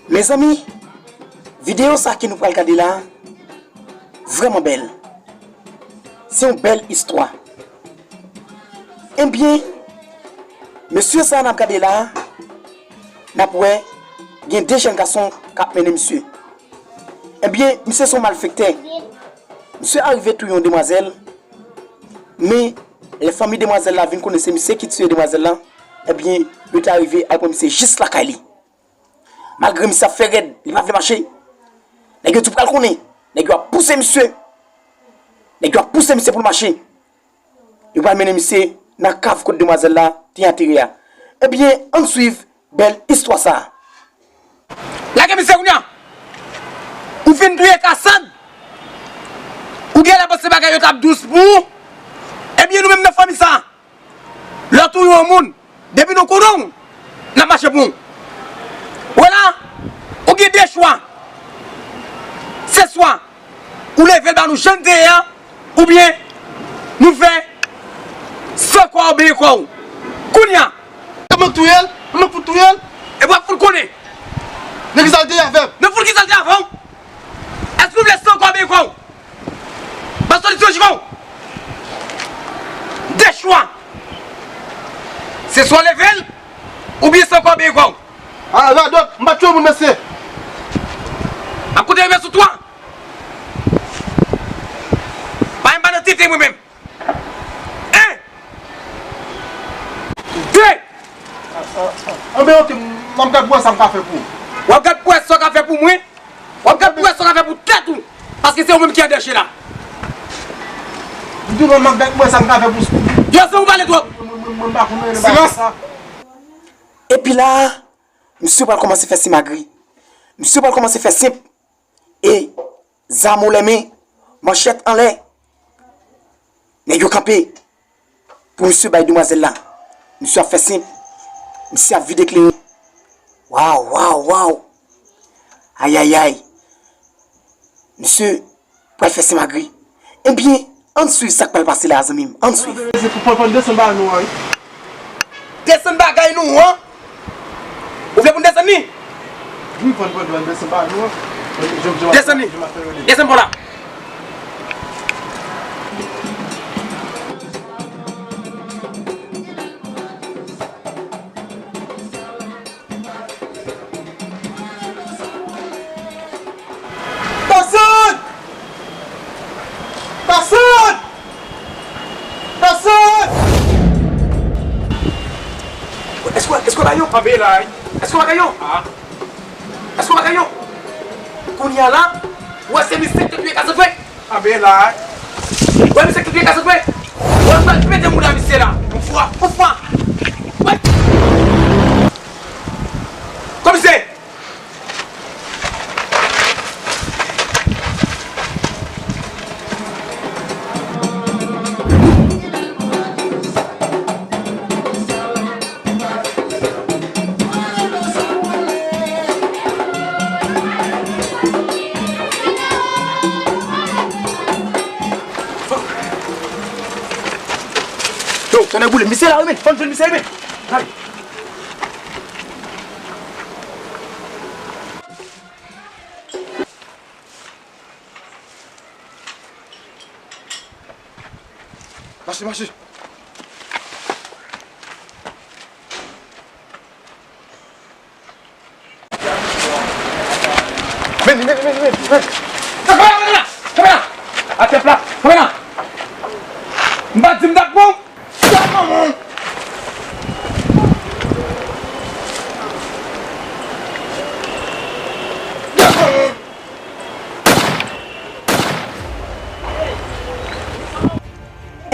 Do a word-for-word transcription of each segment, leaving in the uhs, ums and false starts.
Mezanmi, videyo sa ke nou pral gade la, vrèman bèl. Se yon bèl istwa. Ebyen, mesye sa n ap gade la, n ap wè gen de jèn gason k ap mennen misye. Ebyen, misye se yon malfektè. Misye arive touye yon demwazèl, men lè fanmi demwazèl la vin konnen se misye ki tiye demwazèl la, ebyen, yo te arive al pran misye jis lakay li. Malgre misye ap fè rèd, li pa vle mache. Nèg yo di pral konnen. Nèg yo ap pouse misye. Nèg yo ap pouse misye pou l mache. Yo pral mennen misye nan kav kot demwazèl la te antere a. Ebyen, ann swiv bèl istwa sa a. Lage misye kounye a! Ou fin touye Kasad? Ou genlè panse bagay yo t ap dous pou ou? Ebyen, nou menm nan fanmi sa a, lè w touye yon moun, depi nou konnen w, n ap mache pou ou. Wè la, ou gen de chwa. Se swa ou leve l ba nou jan n te ye a, oubyen nou fè san kò w benyen kò w. Kounye a. Mwen k touye l? Mwen k fout touye l? E w ap fout konnen. Nan ki sa l te ye avè m? Nan fout ki sa l te ye avè w? Èske w vle san kò w benyen kò w? Paske w di sou chika w. De chwa. Se swa w leve l, oubyen san kò w benyen kò w. A, radòt, m pa t touye moun, mesye. M ap konte rive sou twa. Pa menm pa nan tete mwen menm. En! De! Anben, oke, m ap gad pou wè sa m ka fè pou ou. W ap gad pou wè sa w ka fè pou mwen? W ap gad pou wè sa w ka fè pou tèt ou, paske se ou menm ki an danje la. M di w, m ap gad pou wè sa m ka fè pou. Yo, se ou pale twòp. Mwen, mwen, mwen pa konn anyen nan bagay sa. Silans! Epi la, misye pral kòmanse fè simagri. Misye pral kòmanse fè senp. E zam o lè men, manchèt anlè. Nèg yo kanpe pou misye bay demwazèl la. Misye ap fè senp. Misye ap vide kleren. Waw, waw, waw. Ayayay. Misye pral fè senpagri. Ebyen, ann swiv sa k pral pase la, zanmi m. Ann swiv. Desann bagay nou an, wi. Desann bagay nou an? Ou vle pou n desann li? Wi, fò n pran dwàn desann bagay nou an. Desann li. Desann bò la. Kasad! Kasad! Kasad! Èske, èske w pa yo? Anbe la, wi. Èske w pa yo? Ah. Èske w pa yo? Kounye a la, ou wè se misye ki te touye Kasad vre? Anbe la. Ou wè misye ki te touye Kasad vre? Ou wè m pral pete mouda misye la. Yon fwa, yon fwa. Wè. Komisè! Yo, tonnè boule. Misye la, wi, men. Fò n jwenn misye, wi, men. Gade. Mache, mache. Men, men, men, men, men. Kanpe la, kanpe la, kanpe la. Atè plat, kanpe la. M pa di m t ap pran w.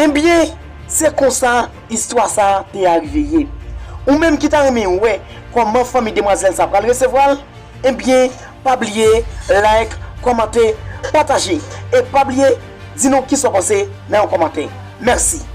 Ebyen, se konsa istwa sa a te arive ye. Ou menm ki ta renmen wè kòman fanmi demwazèl sa pral resevwa l, ebyen, pa bliye like, kòmante, pataje. E pa bliye di nou kisa w panse nan yon kòmantè. Mèsi.